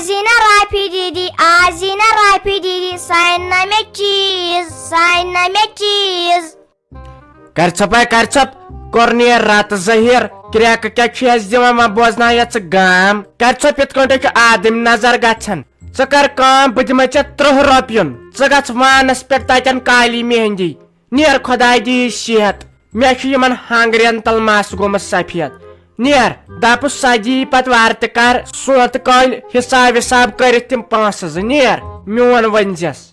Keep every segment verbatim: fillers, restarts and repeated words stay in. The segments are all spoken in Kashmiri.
زینہ رافی دیدی، آ زینہ رافی دیدی، سانہِ نہ مےٚ چیٖز، سانہِ نہ مےٚ چیٖز۔ کر ژھپاے، کر ژھپ، کوٚر نیر راتہٕ ظٲہِر۔ کرٛٮ۪کہٕ کیٛاہ چھُ اَسہِ دِوان، وۄنۍ بوزناو یَتھ ژٕ گام۔ کر ژھۄپ، یِتھ کٲنٛٹھۍ چھُ آدم نظر گژھان۔ ژٕ کر کٲم، بہٕ دِمے ژےٚ ترٕٛہ رۄپیُن۔ ژٕ گژھ وانس پٮ۪ٹھ، تتٮ۪ن کالی مہندی۔ نیر، خۄداے دِیہِ صحت۔ مےٚ چھُ یِمن ہانگرٮ۪ن تل مس گوٚمُت سفید۔ نیر، دپُس سۄ دِیہِ پتہٕ وارٕ تہِ کر سونتہٕ کٲلۍ حساب وِساب کٔرِتھ تِم پونٛسہٕ زٕ۔ نیر، میون ؤنۍ زٮ۪س۔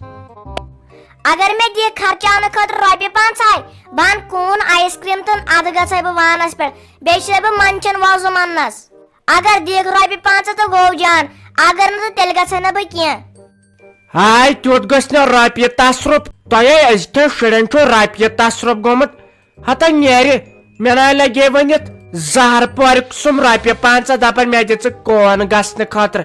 اگر مےٚ دِکھ خرچاونہٕ خٲطرٕ رۄپیہِ پنٛژاہ، بہٕ انہٕ کوٗن آیس کریم تہٕ ادٕ گژھے بہٕ وانس پٮ۪ٹھ، بیٚیہِ چھسے بہٕ منٛدچھان وۄزُم اننس۔ اگر دِکھ رۄپیہِ پنٛژاہ تہٕ گوٚو جان، اگر نہٕ تہٕ تیٚلہِ گژھے نہٕ بہٕ کینٛہہ۔ ہاے، تیُتھ گژھِ نہٕ رۄپیہِ تصرُف۔ تۄہے أزکٮ۪ن شُرٮ۪ن چھُ رۄپیہِ تصرُف گوٚمُت۔ ہتا نیرِ، مےٚ ناے لگے ؤنِتھ زہر پورِ سُم رۄپیہِ پنٛژاہ، دپان مےٚ دِ ژٕ کون گژھنہٕ خٲطرٕ۔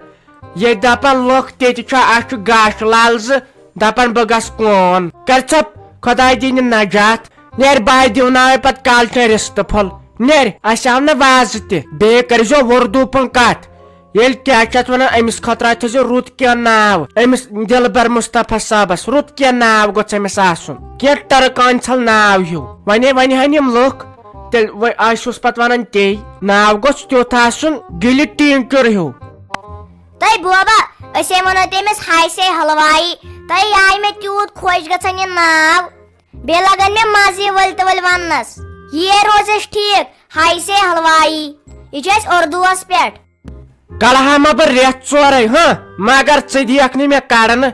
ییٚتہِ دپان لُکھ، تیٚتہِ چھُ، اَسہِ چھُ گاشہٕ لال زٕ، دپان بہٕ گژھٕ کون۔ کر ژھۄپ، خۄداے دِنہِ نجات۔ نیر، بہٕ دیوناوے پتہٕ کالچن رِستہٕ پھوٚل۔ نیر، اَسہِ آو نہٕ وازٕ تہِ۔ بیٚیہِ کٔرۍزیو وردو پٲٹھۍ کتھ۔ ییٚلہِ کیٛاہ چھِ اَتھ وَنان، أمِس خٲطرٕ اَتھ تھٲیزیو رُت کینٛہہ ناو، أمِس دِلبر مُصطفیٰ صٲبَس رُت کینٛہہ ناو گوٚژھ أمِس آسُن، کینٛہہ ٹٔرکان ژھل ناو ہیوٗ۔ وۄنۍ، وۄنۍ ہن یِم لُکھ، تیٚلہِ وۄنۍ آسہِ اوس پَتہٕ وَنان تے، ناو گوٚژھ تیُتھ آسُن گِلہِ ٹیٖنچُر ہیوٗ۔ تۄہہِ بوبا، أسے وَنو تٔمِس ہاے سے حلوایی، تۄہہِ آے مےٚ تیوٗت خۄش گژھان یہِ ناو، بیٚیہِ لَگان مےٚ مَزٕ یہِ ؤلۍ تہٕ ؤلۍ وَننَس۔ یہِ روزِ اَسہِ ٹھیٖک، ہاے سے حلوایی، یہِ چھُ اَسہِ اُردوٗوَس پٮ۪ٹھ۔ کلہٕ ہا ما بہٕ رٮ۪تھ ژورے، ہاں، مگر ژٕ دِیکھ نہٕ مےٚ کڑنہٕ،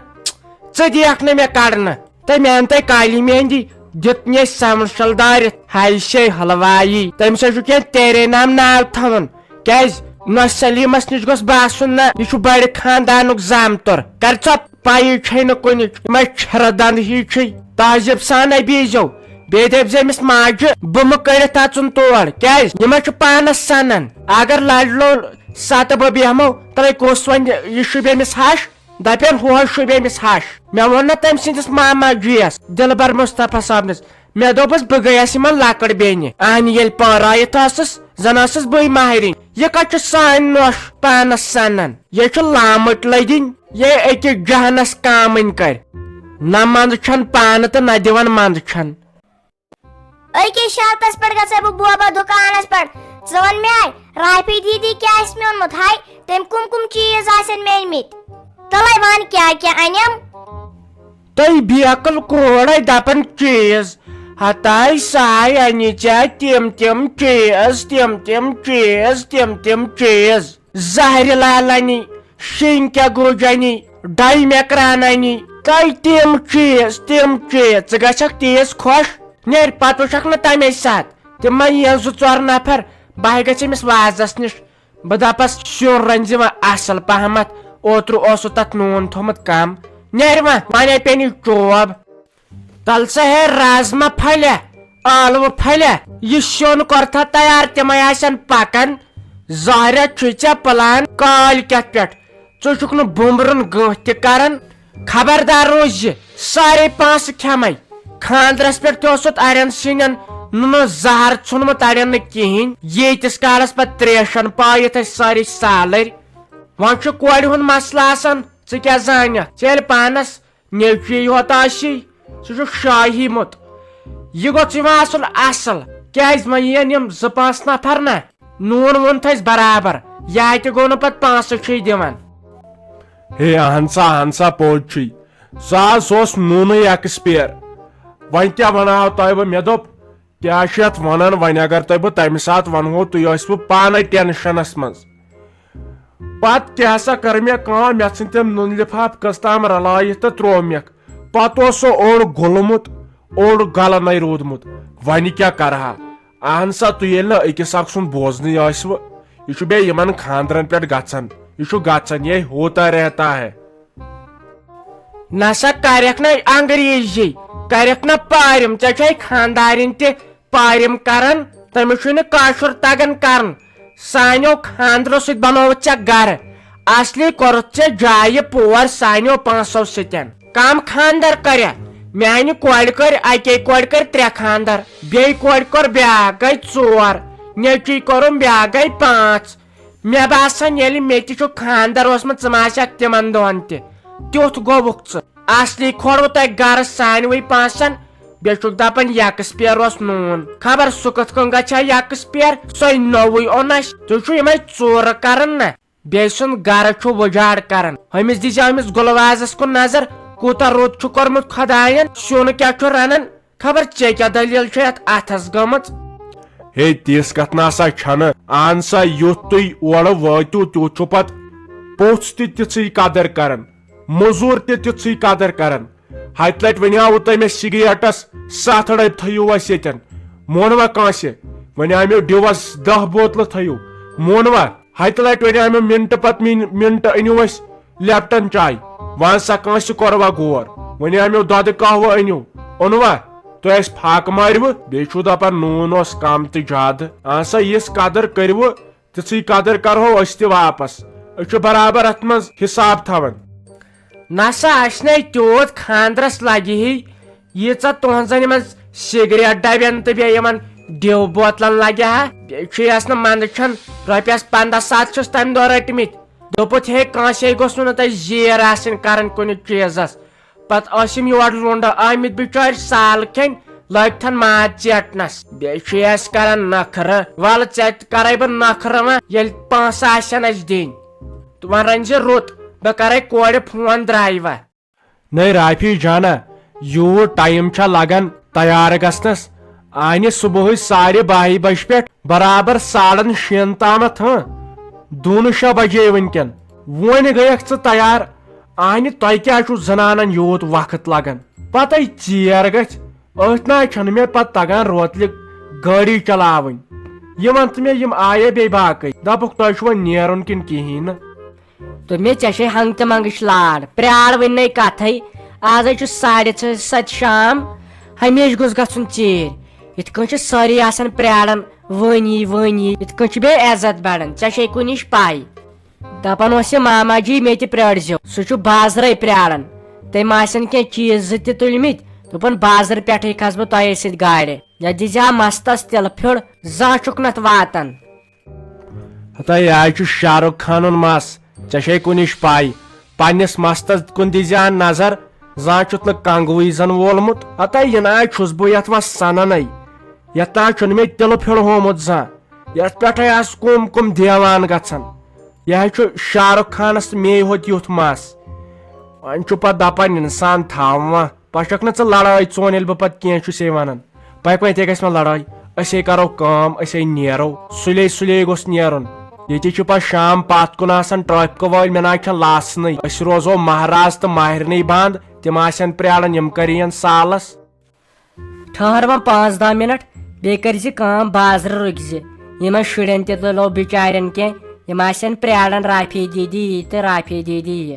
ژٕ دِیکھ نہٕ مےٚ کڑنہٕ۔ تہٕ مےٚ اَن تۄہہِ کالی مہندی، دیُت نہٕ اَسہِ سمشل دٲرِتھ، ہاے شے حلوایی۔ تٔمِس حظ چھُ کینٛہہ تیرے نام ناو تھاوُن، کیٛازِ نۄش سلیمس نِش گوٚژھ باسُن، نہ، یہِ چھُ بڑِ خاندانُک زامتُر۔ کر ژٕ پَیی چھے نہٕ کُنِچ، یِمے چھِرٕ دَنٛد ہی چھے۔ تہذیٖب سان بیٖزیو۔ بیٚیہِ دٔپۍ زِ أمِس ماجہِ، بہٕ مہٕ کٔرِتھ اَژُن تور، کیٛازِ یِمے چھِ پانَس سَنان۔ اگر لَڑِ لوٚل سَتہٕ بہٕ بیٚہمو، تَلَے کُس وَنہِ یہِ شوٗبہِ أمِس ہَش، دَپن ہُہ حظ شوٗبہِ أمِس ہَش۔ مےٚ ووٚن نہ تٔمۍ سٕنٛدِس ماما جِیَس، دِلبر مُصطفیٰ صٲبنِس، مےٚ دوٚپُس، بہٕ گٔیَس یِمَن لۄکٕٹ بیٚنہِ۔ اَہنہِ ییٚلہِ پٲنراوِتھ ٲسٕس، زَن ٲسٕس بٕے ماہرِنۍ۔ یہِ کَتہِ چھُ سانہِ نۄش پانَس سَنان؟ یہِ چھِ لامٕٹۍ لٔدِنۍ، یہِ أکِس جہنَس کامٕنۍ کَرِ۔ نہ منٛدٕ چھَن پانہٕ تہٕ نہ دِوان منٛدٕ چھَن۔ أکِس شرطس پٮ۪ٹھ گژھے بہٕ بوبا دُکانَس پٮ۪ٹھ۔ ژٕ وَن مےٚ، رافی دیدی کیٛاہ آسہِ مےٚ اوٚنمُت؟ ہاے، تٔمۍ کٕم کٕم چیٖز آسن مےٚ أنۍ مٕتۍ؟ تَلَے وَن کیٛاہ کیٛاہ اَنٮ۪م؟ تُہۍ بیقل کورے دپان چیز، ہتاے ساے انی ژےٚ تِم تِم چیز، تِم تِم چیز، تِم تِم چیز۔ زہرِ لالانی، شینکیا گوجانی، ڈائی میکرانانی، تۄہہِ تِم چیز، تِم چیز۔ ژٕ گژھکھ تیز خۄش، نیرِ پتہٕ وٕچھکھ نہٕ تمے ساتہٕ۔ تِم ما یِن زٕ ژور نفر، بہٕ گژھِ أمِس وازس نِش۔ بہٕ دپس، سیُن رٔنزِ وۄنۍ اصل پہمتھ، اوترٕ اوسُ تتھ نوٗن تھوٚمُت کم۔ نیرِ وۄنۍ، وۄنۍ پیٚنی چوب۔ تل سا ہے رازما پھلیا، ٲلوٕ پھلیا، یہِ سیُن کوٚرتھا تیار، تِمے آسن پکان۔ زہریا چھُے ژےٚ پلان کالۍ کٮ۪تھ پٮ۪ٹھ۔ ژٕ چھُکھ نہٕ بُمبرُن گٲنٛٹھ تہِ کران۔ خبردار روٗزِ، سارے پونٛسہٕ کھٮ۪مے۔ خانٛدرس پٮ۪ٹھ تہِ اوسُتھ اڑٮ۪ن سِنٮ۪ن نُنہٕ زہر ژھُنمُت، اڑٮ۪ن نہٕ کِہیٖنۍ۔ ییٖتِس کالس پتہٕ تریشن پایِتھ ٲسۍ سٲری سالٕرۍ۔ وۄنۍ چھُ کورِ ہُنٛد مسلہٕ آسان، ژٕ کیٛاہ زانکھ؟ ژےٚ ییٚلہِ پانس نیٚچوی یوت آسی، سُہ چھُ شاہی موٚت۔ یہِ گوٚژھ یِوان آسُن اصل، کیٛازِ وۄنۍ یِن یِم زٕ پانٛژھ نفر نہ، نوٗن ووٗن تھٲیِس برابر، یا تہِ گوٚو نہٕ پتہٕ پانٛژھ ساس چھُے دِوان۔ ہے اہن سا، اہن سا، پوٚز چھُے۔ سُہ حظ اوس نوٗنٕے ایکسپیر۔ وۄنۍ کیٛاہ ونہو تۄہہِ بہٕ؟ مےٚ دوٚپ، کیٛاہ چھِ یتھ ونان؟ وۄنۍ اگر تۄہہِ بہٕ تمہِ ساتہٕ ونہو، تُہۍ ٲسوٕ پانے ٹینشنس منٛز۔ پتہٕ کیٛاہ سا کٔر مےٚ کٲم، مےٚ ژھٕنۍ تِم نُنہٕ لفافہٕ کٔژ تام رلٲیِتھ تہٕ ترٛوو مےٚ۔ پتہٕ اوس سُہ اوٚڑ گوٚلمُت، اوٚڑ گلہٕ نے روٗدمُت۔ وۄنۍ کیٛاہ کرٕ ہا؟ اہن سا، تُہۍ ییٚلہِ نہٕ أکِس اکھ سُنٛد بوزنٕے ٲسوٕ، یہِ چھُ بیٚیہِ یِمن خانٛدرن پٮ۪ٹھ گژھان۔ یہِ چھُ گژھان، یہِ ہوتا رہتا ہے۔ نسا کرکھ نہ انگریزی، کرکھ نہ پارِم، ژےٚ چھے خاندارِنۍ تہِ پارِم کران، تٔمِس چھُے نہٕ کٲشُر تگان کرُن۔ سانیو خاندرو سۭتۍ بنووُتھ ژےٚ گرٕ، اصلی کوٚرُتھ ژےٚ جایہِ پور سانیو پونٛسو سۭتۍ۔ کم خاندر کریا؟ میانہِ کورِ کٔرۍ، اکے کورِ کٔرۍ ترٛےٚ خاندر، بیٚیہِ کورِ کوٚر بیٛاکھ، گٔے ژور، نیٚچوی کوٚرُم بیٛاکھ، گٔے پانٛژھ۔ مےٚ باسان، ییٚلہِ مےٚ تہِ چھُ خانٛدر اوسمُت، ژٕ ما آسکھ تِمن دۄہن تہِ۔ تیُتھ گوٚوُکھ ژٕ۔ اصلی کھولوٕ تۄہہِ گرٕ سانوٕے پونٛسن، بیٚیہِ چھُکھ دپان یکسپیر اوس نوٗن۔ خبر سُہ کِتھ کٔنۍ گژھِ ہا یکسپیر؟ سۄے نوٚوٕے اوٚن اسہِ۔ تُہۍ چھِو یِمے ژوٗرٕ کران نا۔ بیٚیہِ سُنٛد گرٕ چھُ وُجاڑ کران۔ ہُمِس دیٖزیو أمِس گُلوازس کُن نظر، کوٗتاہ رُت چھُ کوٚرمُت خۄداین، سیُن کیٛاہ چھُ رنان۔ خبر ژےٚ کیٛاہ دٔلیٖل چھےٚ یتھ اتھس گٔمٕژ؟ ہے، تِژھ کتھ نہ سا چھنہٕ۔ اہن سا، یُتھ تُہۍ اورٕ وٲتِو، تیُتھ چھُ پتہٕ پوٚژھ تہِ تِژھٕے قدر کران، موٚزوٗر تہِ تِژھٕے قدر کران۔ ہتہِ لٹہِ ونیاوُ تۄہہِ مےٚ سگریٹس ستھ ڈبہِ تھٲیِو اسہِ ییٚتٮ۪ن، مونوا کٲنٛسہِ؟ ونیاو مےٚ ڈیوس دہ بوتلہٕ تھٲیِو، مونوا؟ ہتہِ لٹہِ ونیاو مےٚ منٹہٕ پتہٕ مِن-، منٹہٕ أنِو اسہِ لیپٹن چاے، ون سا کٲنٛسہِ کوروا گور۔ ونیاو مےٚ دۄدٕ قہوٕ أنِو، اوٚنوا؟ تۄہہِ اسہِ فاقہٕ مارِوٕ، بیٚیہِ چھُو دپان نوٗن اوس کم تہٕ زیادٕ۔ اہن سا، یِژھ قدر کٔرِوٕ، تِژھٕے قدر کرہو أسۍ تہِ واپس۔ أسۍ چھِ برابر اتھ منٛز حساب تھاوان۔ نسا، اسہِ نے تیوٗت خانٛدرس لگہِ ہے ییٖژاہ تُہنٛزن یِمن سگریٹ ڈبٮ۪ن تہٕ بیٚیہِ یِمن ڈیو بوتلن لگہِ ہا۔ بیٚیہِ چھُ یس نہٕ منٛدٕ چھُن، رۄپیس پنٛداہ ساس چھُس تمہِ دۄہ رٔٹمٕتۍ۔ دوٚپُتھ، ہے، کٲنٛسے گوٚژھ نہٕ تۄہہِ زیر آسٕنۍ کران کُنہِ چیٖزس۔ پتہٕ ٲسِم یورٕ لُنڈٕ آمٕتۍ بِچٲرۍ سال کھٮ۪نۍ، لٲگتھن ماز ژیٹنس۔ بیٚیہِ چھُ اَسہِ کران نخرٕ۔ وَلہٕ ژےٚ تہِ کرے بہٕ نخرٕ وۄنۍ، ییٚلہِ پونٛسہٕ آسن اَسہِ دِنۍ۔ تہٕ وۄنۍ رٔنۍ زِ رُت، بہٕ کرے کورِ فون درٛایہِ وۄنۍ۔ نٔے رافی جانا، یوٗت ٹایم چھا لگان تیار گژھنس؟ آنہِ صبحٕچ ساڑِ باہہِ بجہِ پٮ۪ٹھ برابر ساڑن شٮ۪ن تامتھ، ہاں، دُن شےٚ بجے وٕنکٮ۪ن۔ وۄنۍ گٔیکھ ژٕ تیار؟ آنہِ تۄہہِ کیٛاہ چھُو زنانن یوٗت وقت لگان؟ پتہٕ ژیر گژھِ، أتھۍ نہ چھنہٕ مےٚ پتہٕ تگان روتلہِ گٲڑی چلاوٕنۍ۔ یہِ ون تہٕ مےٚ، یِم آیے بیٚیہِ باقٕے، دپُکھ تۄہہِ چھُ وۄنۍ نیرُن کِنہٕ کِہیٖنۍ نہٕ؟ دوٚپ مےٚ، ژےٚ چھے ہنٛگ تہٕ منٛگٕچ لار، پرٛار وٕنہِ نَے کتھے۔ آزے چھُ ساڑِ ژٕ-، ستہِ شام، ہمیشہِ گوٚژھ گژھُن ژیٖرۍ۔ یِتھ کٔنۍ چھِ سٲری آسان پرٛاران، وٲنۍ یی، وٲنۍ یی۔ یِتھ کٔنۍ چھِ بیٚیہِ عزت بڑان، ژےٚ چھے کُنِچ پَے۔ دپان اوس یہِ ماما جی، مےٚ تہِ پرٛٲرۍزیو، سُہ چھُ بازرے پرٛاران۔ تٔمۍ آسن کینٛہہ چیٖز زٕ تہِ تُلمٕتۍ، دوٚپُن، بازرٕ پٮ۪ٹھٕے کھسہٕ بہٕ تۄہے سۭتۍ گاڑِ۔ مےٚ دیٖزِ ہا مستس تِلہٕ پھیُر، زانٛہہ چھُکھ نتہٕ واتان۔ ہتا یہِ آے چھُ شاہ رُخ خانُن مس، ژےٚ چھے کُنِچ پَے۔ پننِس مستس کُن دیٖزِ ہا نظر، زانٛہہ چھُتھ نہٕ کنگوٕے زن وولمُت۔ ہتا یہِ نہ آے چھُس بہٕ یتھ وس سننے، یتھ نہ چھُنہٕ مےٚ تِلہٕ پھیُر ہومُت زانٛہہ، یتھ پٮ۪ٹھے آسہٕ کُم کُم دیوان گژھان۔ یہِ حظ چھُ شاہ رُخ خانس تہٕ مے ہوت یُتھ مس۔ وۄنۍ چھُ پتہٕ دپان انسان، تھاو وۄنۍ، پشکھ نہٕ ژٕ لڑٲے چون، ییٚلہِ بہٕ پتہٕ کینٛہہ چھُسے ونان۔ پکھ وۄنۍ، یِتھے گژھِ وۄنۍ لڑٲے۔ أسے کرو کٲم، أسے نیرو۔ سُلے سُلے گوٚژھ نیرُن۔ ییٚتہِ چھُ پتہٕ شام پتھ کُن آسان ٹریفکہٕ وٲلۍ، مےٚ نہ چھےٚ لاسنٕے۔ أسۍ روزو مہراز تہٕ ماہرنٕے بنٛد، تِم آسن پرٛاران، یِم کر یِن سالس۔ ٹھہر وۄنۍ پانٛژھ دَہ منٹ، بیٚیہِ کٔرۍ زِ کٲم، بازرٕ رُکۍ زِ۔ یِمن شُرٮ۪ن تہِ تُلو بِچارٮ۪ن کینٛہہ، یِم آسن پرٛاران، رافی دیدی یی تہٕ رافی دیدی یی۔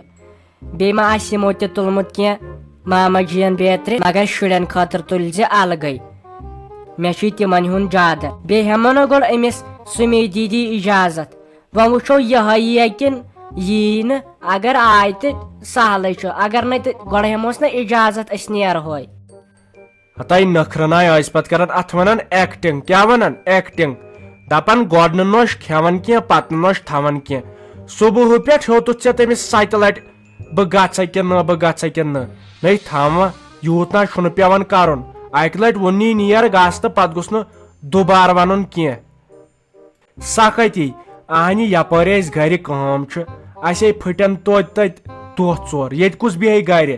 بیٚیہِ ما آسہِ یِمو تہِ تُلمُت کینٛہہ ماما جِین بیترِ، مگر شُرٮ۪ن خٲطرٕ تُلۍ زِ الگٕے۔ مےٚ چھُے تِمن ہُنٛد زیادٕ۔ بیٚیہِ ہٮ۪مو نہ گۄڈٕ أمِس سُمی دیدی اجازت۔ وۄنۍ وٕچھو یِہوٚے یِیہِ کِنہٕ یی نہٕ۔ اگر آے تہٕ سہلٕے چھُ، اگر نَے تہٕ گۄڈٕ ہٮ۪موس نہ اجازت، أسۍ نیرہوے۔ ہتاے نکھرن آے ٲسۍ پتہٕ کران، اتھ ونان acting۔ کیٛاہ ونان؟ Acting۔ دپان گۄڈٕ نہٕ نوش کھٮ۪وان کینٛہہ، پتہٕ نہٕ نوش تھاوان کینٛہہ۔ صبحہٕ پٮ۪ٹھ ہیوٚتُتھ ژےٚ تٔمِس ستہِ لٹہِ، بہٕ گژھے کِنہٕ نہٕ، بہٕ گژھے کِنہٕ نہٕ۔ نے تھاو وۄنۍ، یوٗت نہ چھُنہٕ پٮ۪وان کرُن۔ اکہِ لٹہِ ووٚننی نیر گژھ تہٕ پتہٕ گوٚژھ نہٕ دُبارٕ ونُن کینٛہہ۔ سختی، اہنہِ یپٲرۍ اسہِ گرِ کٲم چھِ، اسے پھٕٹن توتہِ تتہِ دۄہ ژور، ییٚتہِ کُس بیہہِ گرِ؟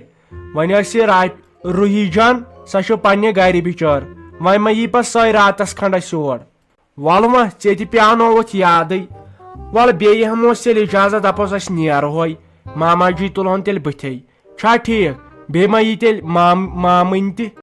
وۄنۍ ٲس یہِ را-، روحی جان، سۄ چھِ پننہِ گرِ بِچٲر، وۄنۍ ما یی پتہٕ سۄے راتس کھنڈس یور؟ وَلہٕ وۄنۍ، ژےٚ تہِ پیٛانووُتھ یادٕے۔ وَلہٕ بیٚیہِ ہٮ۪موس تیٚلہِ اِجازت، دَپوس أسۍ نیرہوے، ماما جی تُلہون تیٚلہِ بٕتھے۔ چھا ٹھیٖک؟ بیٚیہِ ما یی تیٚلہِ مام-، مامٕنۍ تہِ؟